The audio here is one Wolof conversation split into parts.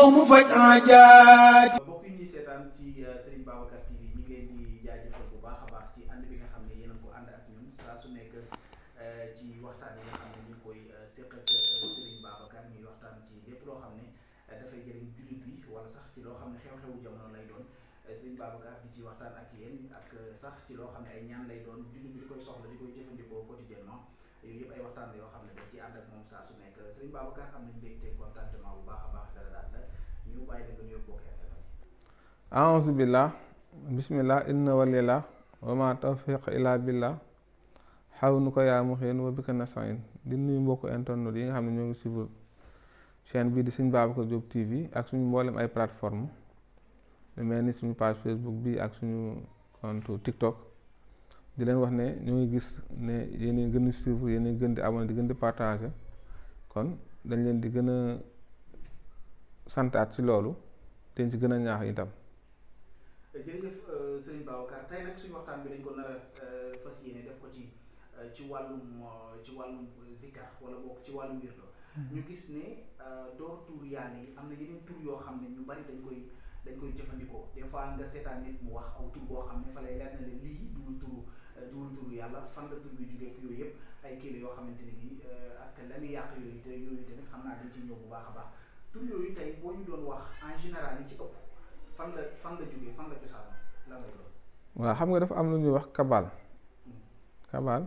ñëw mu faj aajaat. mbokk yi ñuy seetaan ci Serigne Babacar TV ñu ngi leen di jaajëfal bu baax a baax ci ànd bi nga xam ne yéen a ko ànd ak ñun saa su nekk ci waxtaan yi nga xam ne ñu ngi koy seq ak Serigne Babacar ñuy waxtaan ci lépp loo xam ne dafay jëriñ jullit bi wala sax ci loo xam ne xew-xewu jamono lay doon Serigne Babacar di ci waxtaan ak yéen ak sax ci loo xam ne ay ñaan lay doon jullit bi di koy soxla di koy jëfandikoo quotidiennement yooyu yëpp ay waxtaan la yoo xam ne dañ ci ànd ak moom saa su nekk Serigne Babacar am nañ mbégte contentement bu baax a baax dara daal la ñu bàyyi la nga nuyoo bokk a'uuzu billah bismillah inna walillah wa ma tawfiq illa billah xawnu ko yaa muxiin wa bika nasta'in di nuyu mbokku internet yi nga xam ne ñoo ngi suivre chaîne bii di Serigne Babacar Diop TV ak suñu mboolem ay plateforme lu mel ni suñu page Facebook bi ak suñu compte TikTok di leen wax ne ñoo ngi gis ne yéen gën a suivre yéen gën di abonné di gën di partager kon dañ leen di gën a santaat ci loolu te ci gën a ñaax itam. jërëjëf Serigne Babacar tey nag suñu waxtaan bi dañ ko nar a fas yéene def ko ci wàllum zikar wala boog ci wàllum wirdo ñu gis ne door tur yàlla yi am na yeneen tur yoo xam ne ñu bari dañ koy jëfandikoo des fois nga seetaan nit mu wax aw tur boo xam ne fa lay leer na ne lii duwul turu yàlla fan la tur bi jógee yooyu yëpp ay kii la yoo xamante ne bii ak la muy yàq yooyu tamit xam naa dañ ci ñëw bu baax a baax tur yooyu tey boo ñu doon wax en général yi ci ëpp fan la jógee fan la cosaanoo lan lay doon. waaw xam nga dafa am lu ñuy wax kabal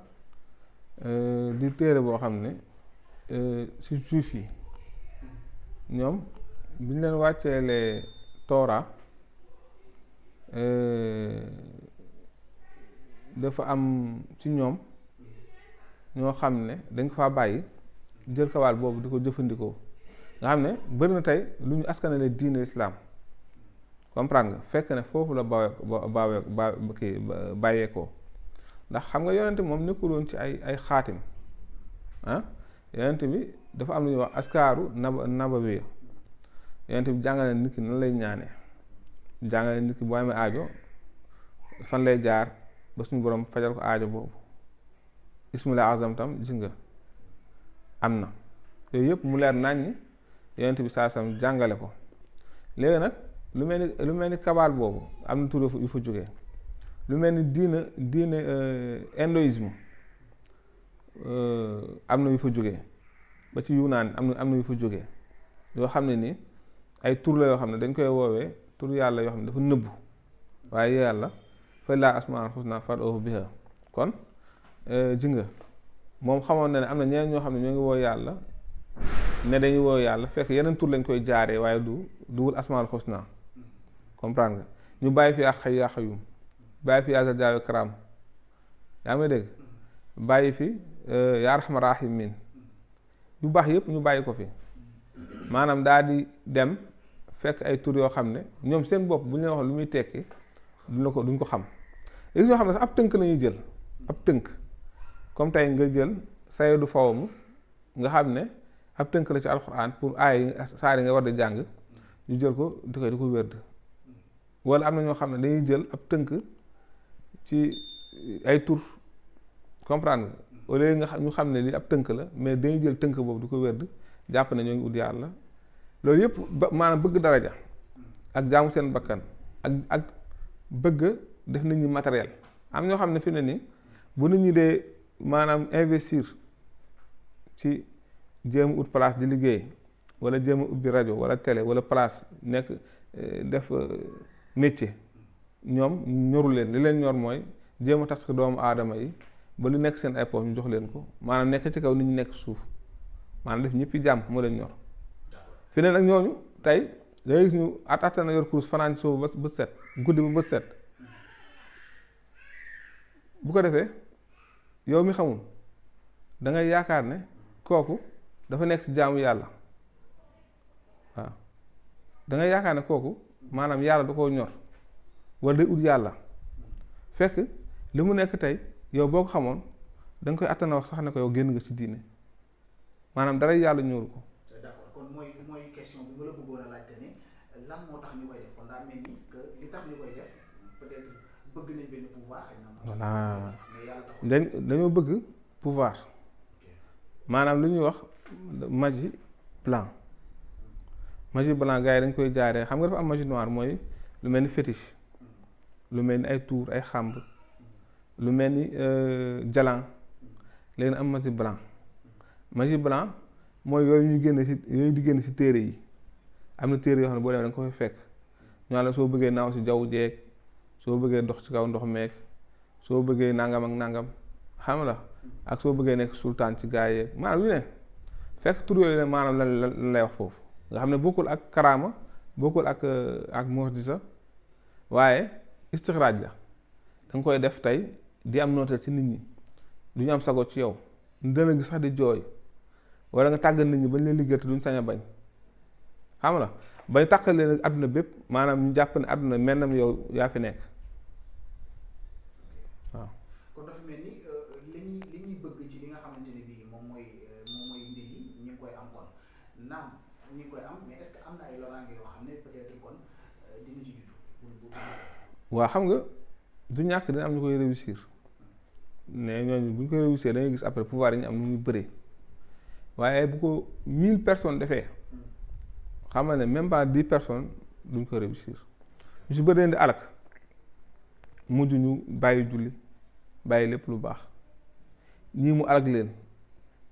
di téere boo xam ne ci juif yi ñoom bi ñu leen wàcceelee Toora dafa am ci ñoom ñoo xam ne dañ ko faa bàyyi jël kabal boobu di ko jëfandikoo nga xam ne bëri na tey lu ñu askanale diine islam comprendre nga fekk ne foofu la bàyyeekoo ndax xam nga yonente moom nekkuloon ci ay xaatim yonente bi dafa am lu ñuy wax askaaru nabawi yonente bi jàngale nit ki nan lay ñaane jàngale nit ki boo amee aajo fan lay jaar ba suñu borom fajal ko aajo boobu ismillah azam tam gis nga am na yooyu yëpp mu leer naññ yonente bi saa sam jàngale ko léegi nag lu mel ni kabal boobu am na tur yu fa jógee lu mel ni diine hindoïsme am na yu fa jógee ba ci Yunaan am na yu fa jógee yoo xam ne ni ay tur la yoo xam ne dañ koy woowee tur yàlla yoo xam ne dafa nëbbu waaye yàlla fa laa asmaal xusna fad'uuhu biha kon ji nga moom xamoon na ne am na ñeneen ñoo xam ne ñoo ngi woo yàlla ne dañuy woo yàlla fekk yeneen tur lañ koy jaaree waaye duwul asmaal xusna comprendre nga ñu bàyyi fi ak xay yaa xayum bàyyi fi yaa zal jalaali wal ikraam yaa ngi dégg bàyyi fi yaa arhamar raahimiin yu baax yëpp ñu bàyyi ko fi maanaam daal di dem fekk ay tur yoo xam ne ñoom seen bopp bu ñu leen wax lu muy tekki duñ ko xam léegi ñoo xam ne sax ab tënk la ñuy jël ab tënk comme tey nga jël sayadu fawmu nga xam ne ab tënk la ci alxuraan pour aay saar yi nga war di jàng ñu jël ko di ko wérd wala am na ñoo xam ne dañuy jël ab tënk ci ay tur comprendre nga au lieu ñu xam ne li ab tënk la mais dañuy jël tënk boobu di ko wérd jàpp ne ñoo ngi ut yàlla loolu yëpp maanaam bëgg daraja ak jaamu seen bakkan ak bëgg def nit ñi matériel am ñoo xam ne fi ne nii bu nit ñi dee maanaam investir ci jéem ut place di liggéey wala jéem a ubbi rajo wala télé wala place nekk def métier ñoom ñoru leen li leen ñor mooy jéem a tas ko doomu aadama yi ba lu nekk seen ay poche ñu jox leen ko maanaam nekk ci kaw nit ñi nekk suuf maanaam def ñëppi jàmm moo leen ñor fi ne nag ñooñu tey day gis ñu atta na yor kurus fanaan suuf ba bët set guddi ba bët set bu ko defee yow mi xamul da ngay yaakaar ne kooku dafa nekk ci jaamu yàlla waaw da ngay yaakaar ne kooku maanaam yàlla da koo ñor wala day ut yàlla fekk li mu nekk tey yow boo ko xamoon da nga koy attana wax sax ne ko yow génn nga ci diine maanaam dara yàlla ñoru ko. d'accord kon mooy question bi ma la bëggoon a laaj que ne lan moo tax ñu koy def kon daa mel ni que li tax ñu koy def peut-être bëgg nañ benn pouvoir xëy na. voilà dañoo bëgg pouvoir maanaam lu ñuy wax magie blanc magie blanc gars yi dañ koy jaaree xam nga dafa am magie noire mooy lu mel ni fétiche lu mel ni ay tuur ay xàmb lu mel ni jalan léegi am magie blanc mooy yooyu ñu génn ci yooyu di génn ci téere yi am na téere yoo xam ne boo demee da nga ko fay fekk ñu la soo bëggee naaw ci jaww jeeg soo bëggee dox ci kaw ndox meeg soo bëggee nangam ak nangam xam la ak soo bëggee nekk sultaan ci gaa yeeg maanaam yu ne fekk tur yooyu ne maanaam lan lay wax foofu nga xam ne bokkul ak karaama bokkul ak mu'jiza waaye istixraaj la da nga koy def tey di am nooteel ci nit ñi du ñu am sago ci yow dana gis sax di jooy wala nga tàggal nit ñi bañ leen liggéey te duñ sañ a bañ xam la bañ tàqal leen ak àdduna bépp maanaam ñu jàpp ne àdduna mennam yow yaa fi nekk waaw. kon dafa mel ni li ñuy bëgg ci li nga xamante ne bii moom mooy mbir yi ñi ngi koy am kon naam ñi ngi koy am mais est-ce que am na ay loraange yoo xam ne peut-être kon dina ci juddu. waaw xam nga du ñàkk dina am ñu koy réussir mais ñooñu bu ñu koy réussir da ngay gis après pouvoir yi ñu am nu muy bëree waaye bu ko 1000 personnes defee xam nga ne même pas 10 personnes duñ ko réussir ñu si bëree di alak mujj ñu bàyyi julli bàyyi lépp lu baax ñii mu alak leen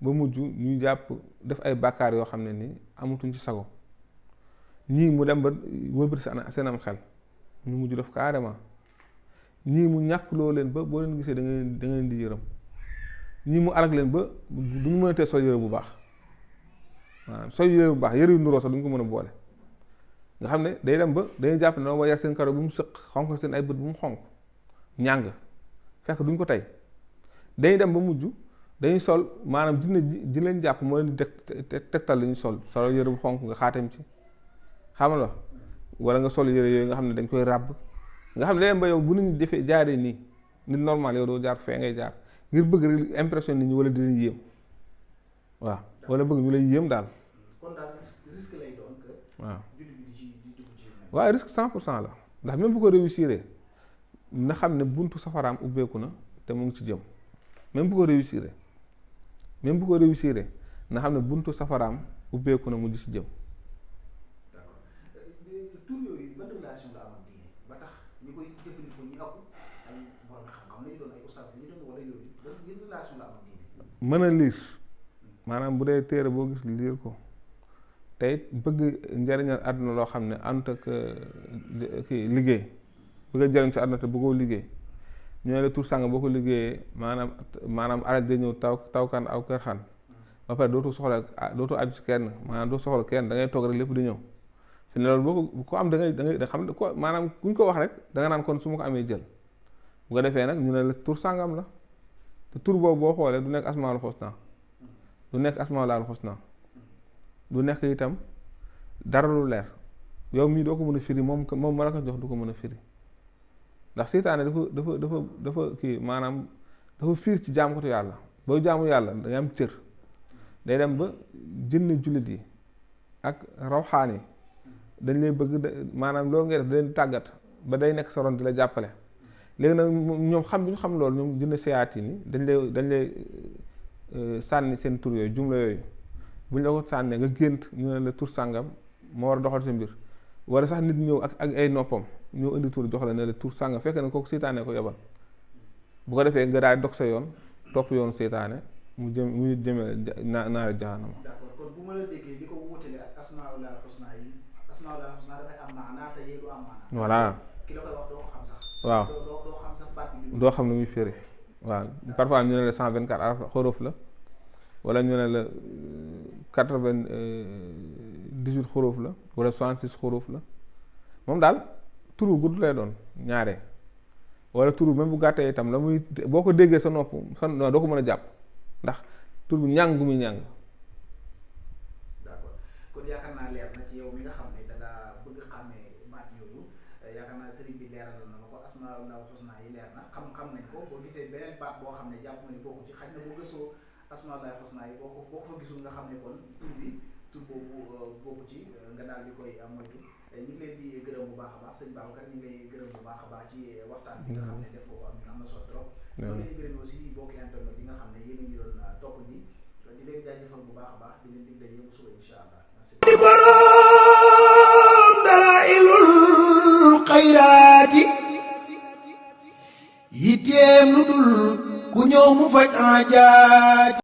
ba mujj ñu jàpp def ay bàkkaar yoo xam ne ni amatuñ ci sago ñii mu dem ba wëlbati seen am xel ñu mujj def carrément ñii mu ñàkk loo leen ba boo leen gisee da ngeen di yërëm ñii mu alak leen ba duñu mën a tee sol yëre bu baax waaw sol yëre bu baax yëre yu nuroo sax duñu ko mën a boole nga xam ne day dem ba dañuy jàpp ne dama yar seen karo bu mu sëq xonq seen ay bët bu mu xonq ñàng fekk duñ ko tey dañuy dem ba mujj dañuy sol maanaam di leen jàpp moo leen di tegtal li ñu sol yëre bu xonq nga xaatam ci xam la wala nga sol yëre yooyu nga xam ne dañ koy ràbb nga xam ne day dem ba yow bu nit ñi defee jaaree nii nit normal yow doo jaar fee ngay jaar ngir bëgg impression nit ñi wala di leen yéem waaw wala bëgg ñu lay yéem daal. kon daal risque lay doon que. waaw jullit bi di dugg ci. waaye risque 100% la ndax même bu ko réussir na xam ne buntu safaraam ubbeeku na te mu ngi ci jëm même bu ko réussir na xam ne buntu safaraam ubbeeku na mu ngi ci jëm. d'accord tur yooyu ban relation la am ak diine ba tax ñu koy jëfandikoo ñu ëpp ay borom xam-xam lañu doon ay ustaas lañu doon wala yooyu ban relation la am ak diine. mën a liir maanaam bu dee téere boo gis liir ko te it bëgg njariñal àdduna loo xam ne ànd ak kii liggéey bëgg a jariñ si àdduna te bëggoo liggéey ñu ne la tur sàng boo ko liggéeyee maanaam alal day ñëw tawkan aw kër xan ba pare dootu aju ci kenn maanaam doo soxla kenn da ngay toog rek lépp di ñëw fi ne loolu boo ko am da xam ne ko maanaam kuñ ko wax rek da nga naan kon su ma ko amee jël bu ko defee nag ñu ne la tur sàngam la te tur boobu boo xoolee du nekk asmaul husna du nekk asmaul husna du nekk itam dara lu leer yow mii doo ko mën a firi moom ma la ko jox du ko mën a firi ndax seytaane dafa kii maanaam dafa fiir ci jaamukatu yàlla boo jaamu yàlla da nga am cër day dem ba jënn jullit yi ak rawxaan yi dañ lay bëgg maanaam loolu ngay def da leen tàggat ba day nekk sa ron di la jàppale léegi nag ñoom xam bi ñu xam loolu ñoom jënn seyaat yi dañ lay sànni seen tur yooyu jumla yooyu bu ñu la ko sànnee nga gént ñu ne la tur sàngam moo war a doxal sa mbir wala sax nit ñëw ak ay noppam ñoo indi tur jox la ne la tur sàngam fekk na kooku seytaane ko yebal bu ko defee nga daal dog sa yoon topp yoonu seytaane mu jëmee naara jahanama. d'accord kon bu ma la déggee li ko wutale ak asmaul husna yi asmaul husna dafay am maanaa te yee du am maanaa. voilà ki la koy wax doo ko xam sax. waaw doo xam sax baat bi. doo xam ne muy firi waaw parfois ñu ne la 124 araf xorof la wala ñu ne la 98 xorof la wala 66 xorof la moom daal turu gudd lay doon ñaare wala turu même bu gàttee itam la muy boo ko déggee sa nopp doo ko mën a jàpp ndax tur bi ñàng gu muy ñàng. d'accord kon yaakaar naa leer na ci yow mi nga xam ne da nga bëgg xàmmee baat yooyu yaakaar naa sëriñ bi leeral na ko asmaul husna yi leer na xam nañ ko boo gisee beneen baat boo xam ne jàpp nga ni bokku ci xaj na boo gëstoo asmaul husna yi boo ko fa gisul nga xam ne kon tur boobu bokku ci nga daal di koy moytu ñu ngi leen di gërëm bu baax a baax sëñ Babacar ñu ngi lay gërëm bu baax a baax ci waxtaan bi nga xam ne def ko am na solo trop. ñu ngi leen di gërëm aussi bokk internet yi nga xam ne yéen a ngi doon topp ni di leen jaajëfal bu baax a baax di leen dig daje bu suba incha allah merci. yitteem lu dul ku ñëw mu faj aajaati